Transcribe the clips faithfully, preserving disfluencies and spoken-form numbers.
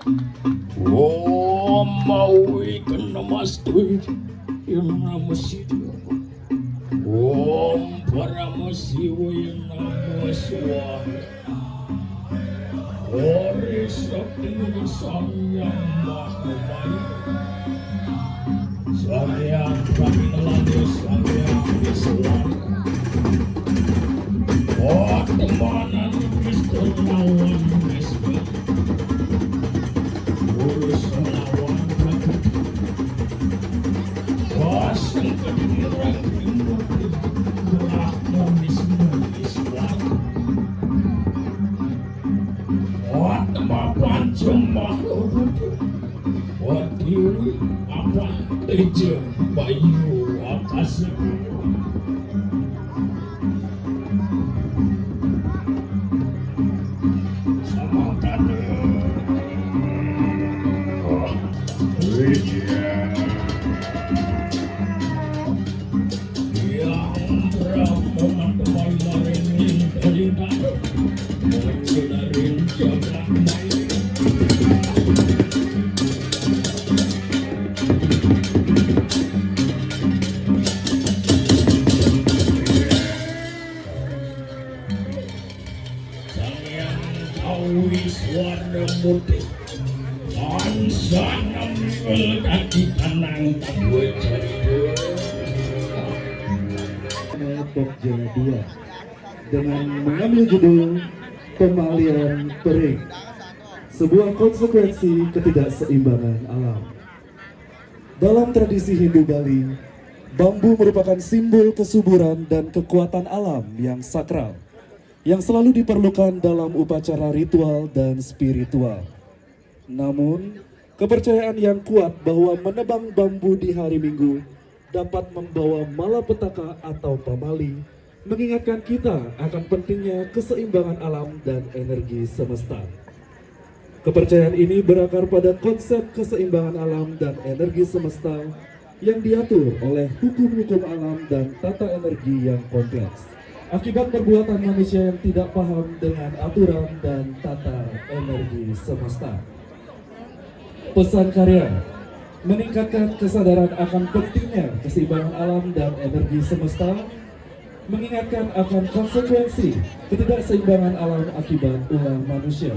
Om Maui Kenamastui Namo Siddhi. Om Parama Siwaya Namo Swaha. Ori Sakti Samyang Mahamaya. Samyang Pramilani Samyang Visuwaka. Otamanan Vistulawan Vista. Guru Sulawan Prakriti. Wasang Kedingiran Timur. Brahma Wisnu Visuwaka. Atma Panca Maha Buddha. Wadiwi apa teja bayu akasa. Samantana. Wijaya. Yang Brahma Mantawai Lareni Dalita. Mantawai Lareni Jagat Maya. Samyang Kawi Suara Muti. Ansana Miwel Dadi Tanang Tabwe Carita. Pokja dua dengan mengambil judul Pemalian Pering, sebuah konsekuensi ketidakseimbangan alam. Dalam tradisi Hindu Bali, bambu merupakan simbol kesuburan dan kekuatan alam yang sakral, yang selalu diperlukan dalam upacara ritual dan spiritual. Namun, kepercayaan yang kuat bahwa menebang bambu di hari Minggu dapat membawa malapetaka atau pamali mengingatkan kita akan pentingnya keseimbangan alam dan energi semesta. Kepercayaan ini berakar pada konsep keseimbangan alam dan energi semesta yang diatur oleh hukum-hukum alam dan tata energi yang kompleks. Akibat perbuatan manusia yang tidak paham dengan aturan dan tata energi semesta. Pesan karya meningkatkan kesadaran akan pentingnya keseimbangan alam dan energi semesta, mengingatkan akan konsekuensi ketidakseimbangan alam akibat ulah manusia,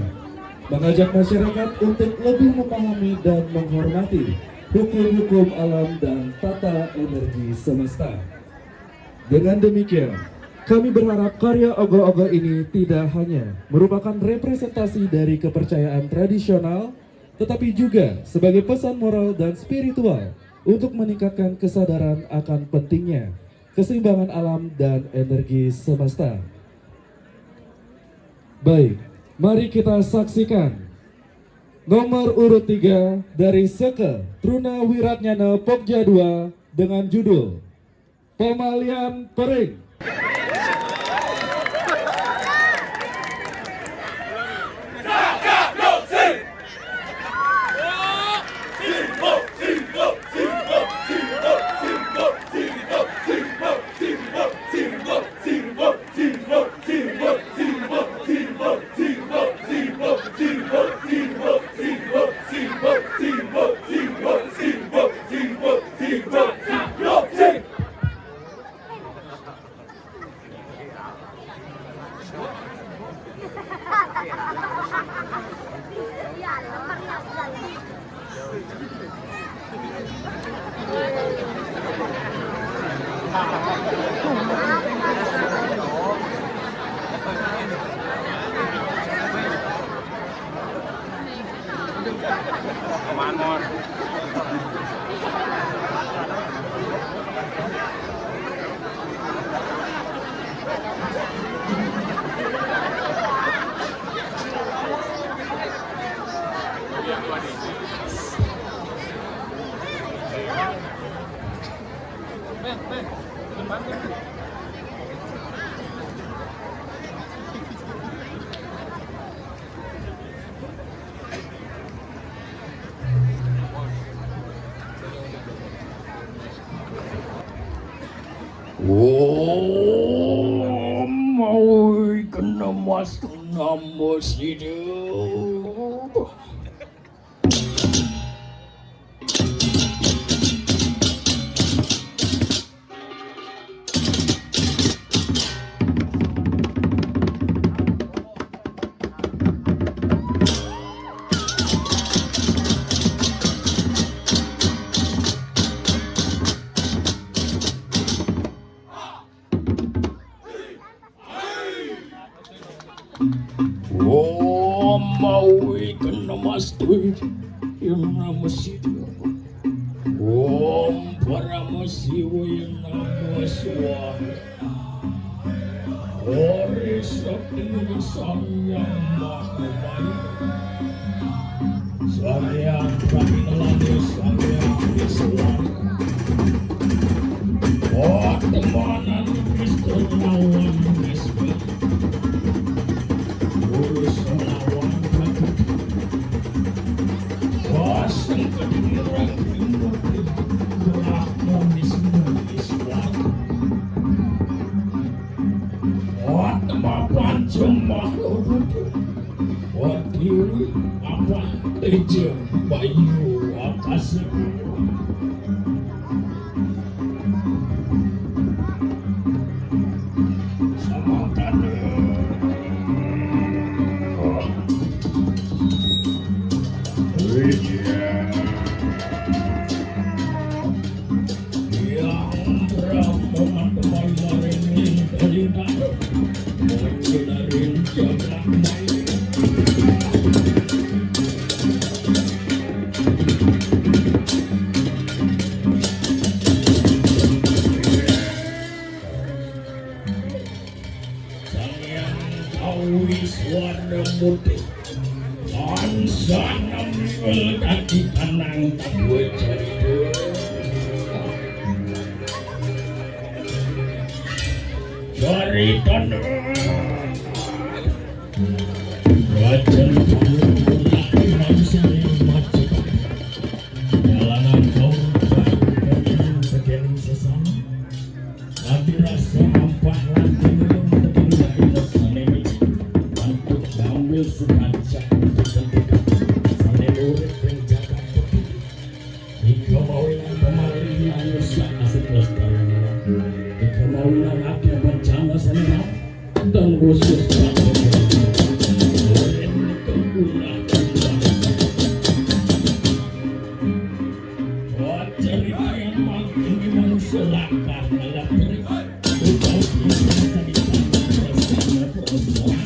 mengajak masyarakat untuk lebih memahami dan menghormati hukum-hukum alam dan tata energi semesta. Dengan demikian, kami berharap karya ogoh-ogoh ini tidak hanya merupakan representasi dari kepercayaan tradisional, tetapi juga sebagai pesan moral dan spiritual untuk meningkatkan kesadaran akan pentingnya keseimbangan alam dan energi semesta. Baik, mari kita saksikan nomor urut tiga dari Seke Truna Wiratnyana Pokja dua dengan judul Pemalian Pering. Om Maui Kenamastu Namo Siddhi. Om mawi kena mastui yang nama situ. Om parama siwa yang nama swaha. Ori sakti Sang Hyang Maha Maha. Sang Hyang Pramila Langit, Sang Hyang Visuwaka. Watamanan Kristo lawan Kristo. Guru selawan Prakriti. Waseng kediri Rangkrimurti. Brahma Wisnu Visuwaka. Watama Panca Maha Buddha. Watiwi apa teja bayu akasa. Samangkana. Wijaya. Yang Brahma Mantamayu Maring Lintang Lintang Mungkin Ring Jagat Maya. Sang Hyang Kawi Swarna Murti. Tansah namiwil kaki tanang kaduwe carita. Caritane. Rajan Palu Pulang Mansari Majapahit. Jalanan kaum Prabu Prabu Sekening Sesama. Ati rasa ampah lan tinulung tetu ing sane becik. Antuk ngambil sukancak untuk tentukan. Sane urip ing jagat putih. Ika mawinan pamali manusa asik lestari. Ika mawinan akeh bencana sane ram. Dan khusus urip nika gunah. Wajah ing manusa lakar ngalapuri. Utawi bisa dikatakan rasanya perasaan.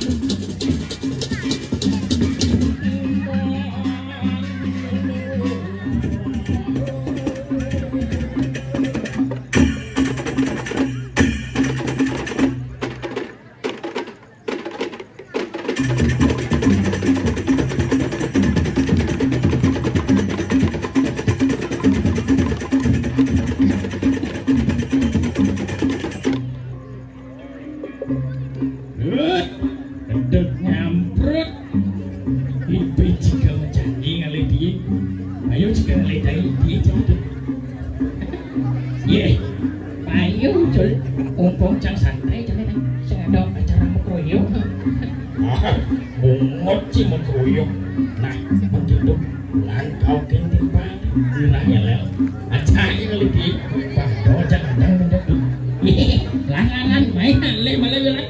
Kentut nyamprut. Ibu jika menjanji ngalih dia. Ayo jika ngalih dia, dia jatuh. Yeh, payu, Jul. Mumpung cang santai, cang ini sing ada acara mukroyok. Ah, bungut ci mukroyok. Nah, begitu. Lan kau kenting padi. Irah ya, Lel. Aja ini lagi. Wah, do cang ada mendek. Lan, lan, lan, main, le, malah, lan.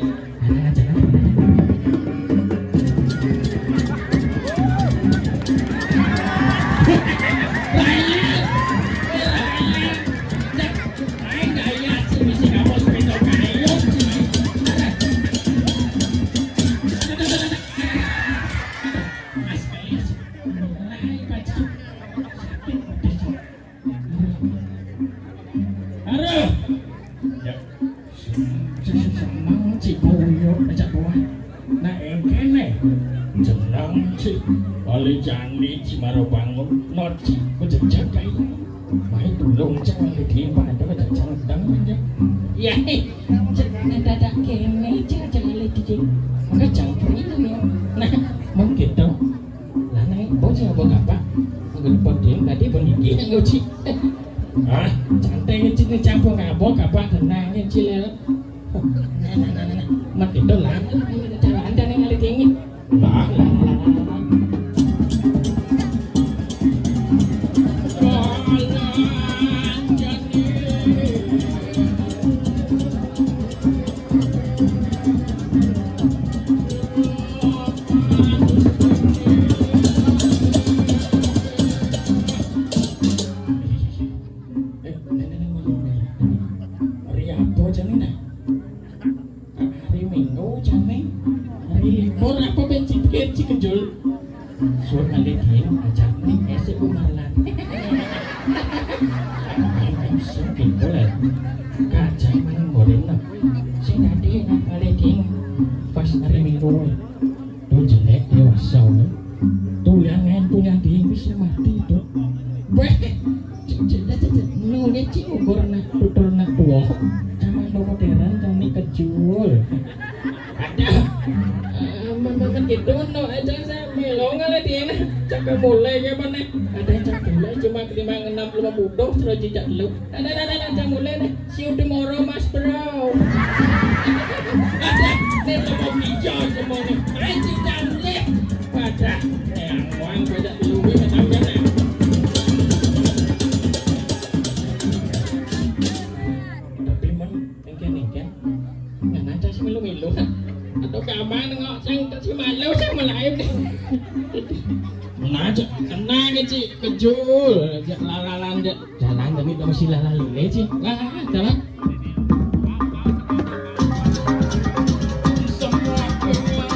Aduh. Ya. Seneng ciku yo pecah buah. Nah, engkene. Jeneng ci. Wali jani ci maro bangun. No ci. Ku jejak kai. Mai tulung cang lagi di pada jejak dang aja. Ya, eh. Jeneng dadak kene, cang, cang lagi di. Maka cang kene yo. Nah, mungkin dong. Lah, nek bocah apa kapak? Nggon poding tadi pun iki nggo ci. Ah, cantik iki, campur kabok, kapak tenang iki, Lel. Nah, nah, nah, nah, nah. Mat itu lah. Cara Anda nih ngalih dingin. Lah. Eh, nene, nene, nene, nene. Ri apa, Jan? Timur apa bensin bensin kejul? Suruh kali dia ajak ni esek umarlan. Sing gitu lah. Kacang maning goreng lah. Sing tadi nak kali dia pas hari minggu. Tuh jelek dewasa. Tuh yang ngentu yang dia bisa mati tuh. Weh, cek cek cek cek. Nunggu cek ukur nak tutur nak tua. Zaman modern zaman kejul. Ada. Memang gitu no aja saya melong ala dia nah. Cakap mulai ke mana? Ada yang cakap mulai cuma lima enam lima butuh terus jejak lu. Ada ada ada ada mulai deh. See you tomorrow mas bro. Ada. Nih mau hijau semuanya. Ayo jejak mulai. Pada. Yang uang pada dulu macam mana? Tapi men engken-engken. Nah, nanti si milu-milu. Atau keamanan ngok sang si malu sang melayu. Nah, cek tenang ya, Cik. Kejul. Cek lalalan cek jalan tapi dong si lalalu le, Cik. Lah, jalan. Semua keluar.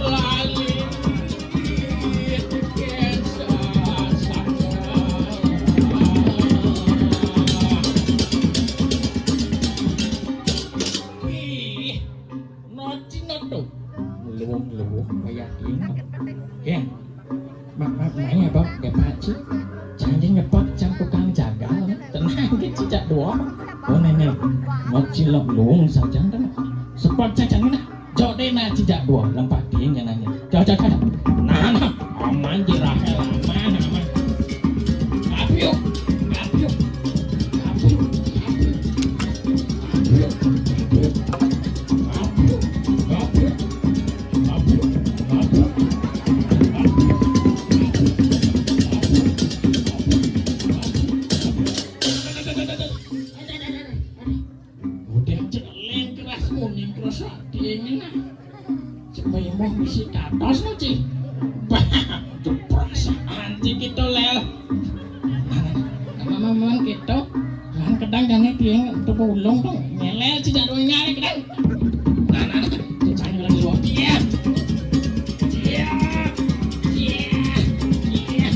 Lali. Ih, nocin no tuh. Luwung-luwung kayak gini. Ken, mak mak mai apa? Depak ci. Jangan nyepak cang tukang jagal. Tenang gitu cak dua. Oh nenek, nocin lo luwung saja kan. Sepak cang cang nak. Jok deh nah cijak dua lempak ding ya nanya. Jok jok jok. Nah nah. Aman di Rahel aman aman. Apiuk. Apiuk. Apiuk. Udah jeleng keras kuning keras dingin nah. Cuma yang mau misi katos no ci. Bah, itu perasaan ci gitu lel. Nah, nah, nah, memang gitu. Lan kedang jane ding tuku ulung tuh. Ngelel ci jadwal nyari kedang. Nah, nah, nah, ci jadwal lagi luar dia. Iya. Iya. Iya.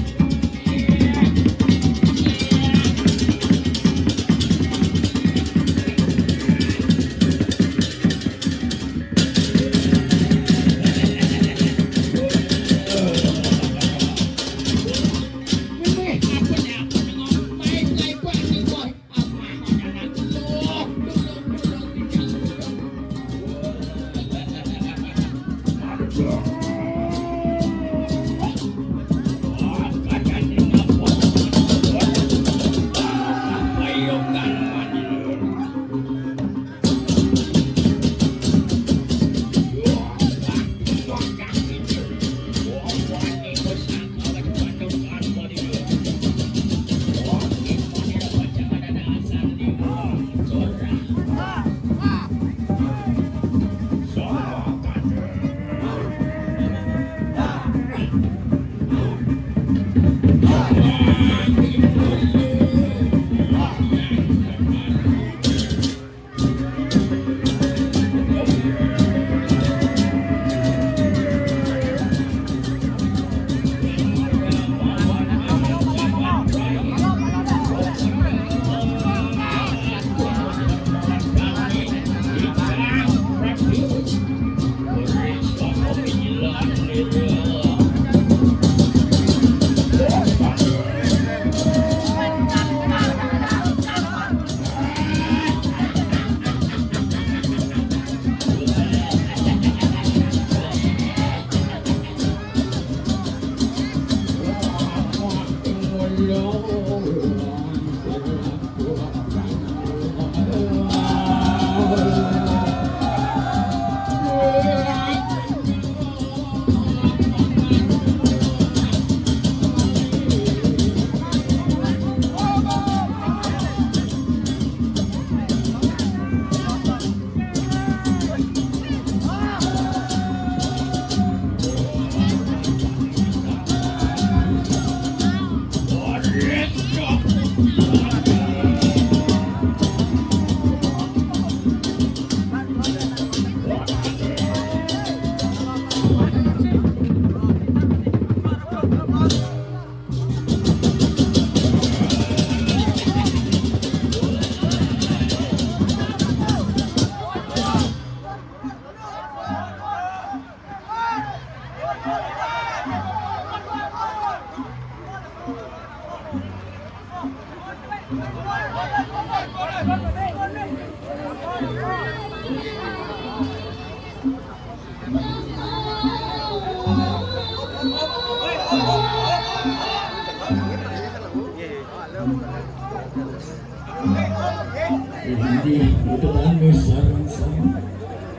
Inggih, utubange sareng sami.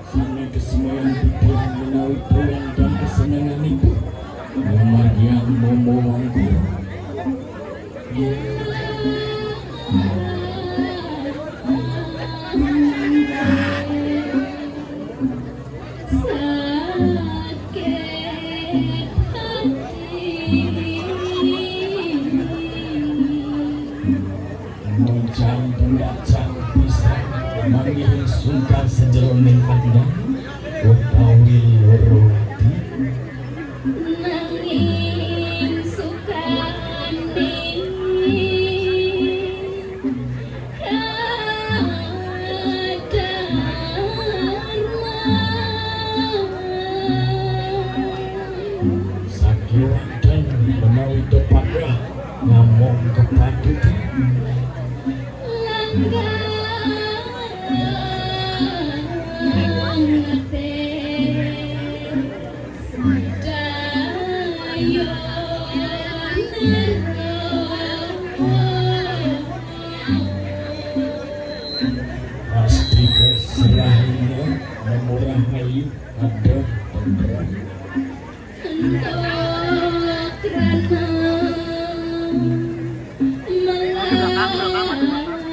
Sane kesemuyan titiang menawi tuwin dan kesenengan ibu. Ngamargiang momo wangkul. Sakit hati. Muncang pundacang pisan, manggihin sungkan sajeroning andang, utawi loro ati. Nanging sukani kadarma. Sakiranten menawi tepagah ngamong kepatutan. Langgang ate. Astika serahina memurah ayu ada pemberani. Ento krana malamatya.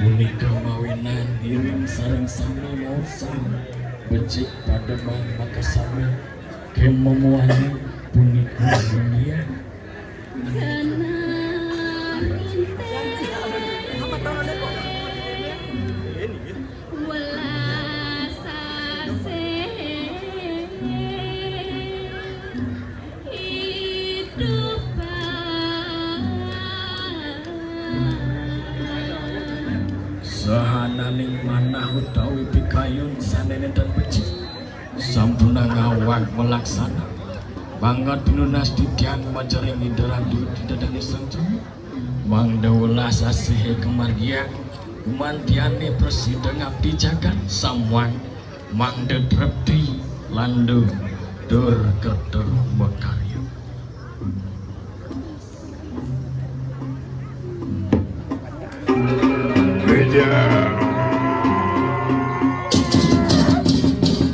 Punika mawinan ngiring sareng sami maosang becik pademang makasami kememuaning punika dunia. Kana welas asih. Sahananing manah utawi pikayun sane nenten becik, sampunang awak malaksana. Mangga tinunas titiang majering Ida Ratu Ida Dané Sanjaya. Mangda welas asihé kamargiang, gumantiané prasida ngabdi jagat samuan, mangda trepti lan tur kerta makarya.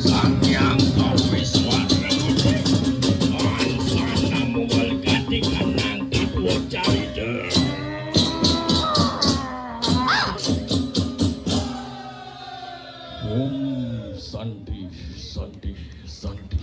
Sang Hyang Kawiswara, lan sanam wal katikanang tatwa carita. Om Santi, Santi, Santi.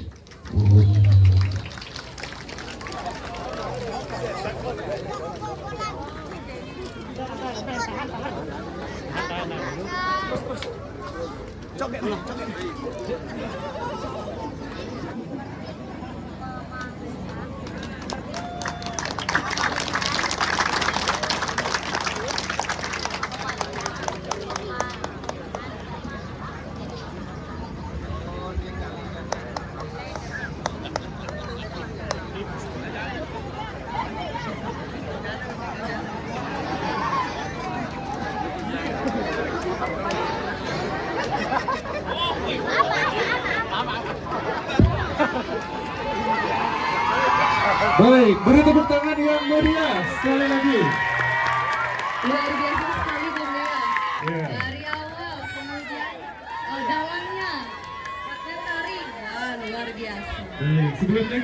Baik, beri tepuk tangan yang meriah sekali lagi. Luar biasa sekali, Bung, ya. Iya. Dari awal, kemudian, eh, dalangnya, Pak Mentari, wah, luar biasa. Baik, sebelumnya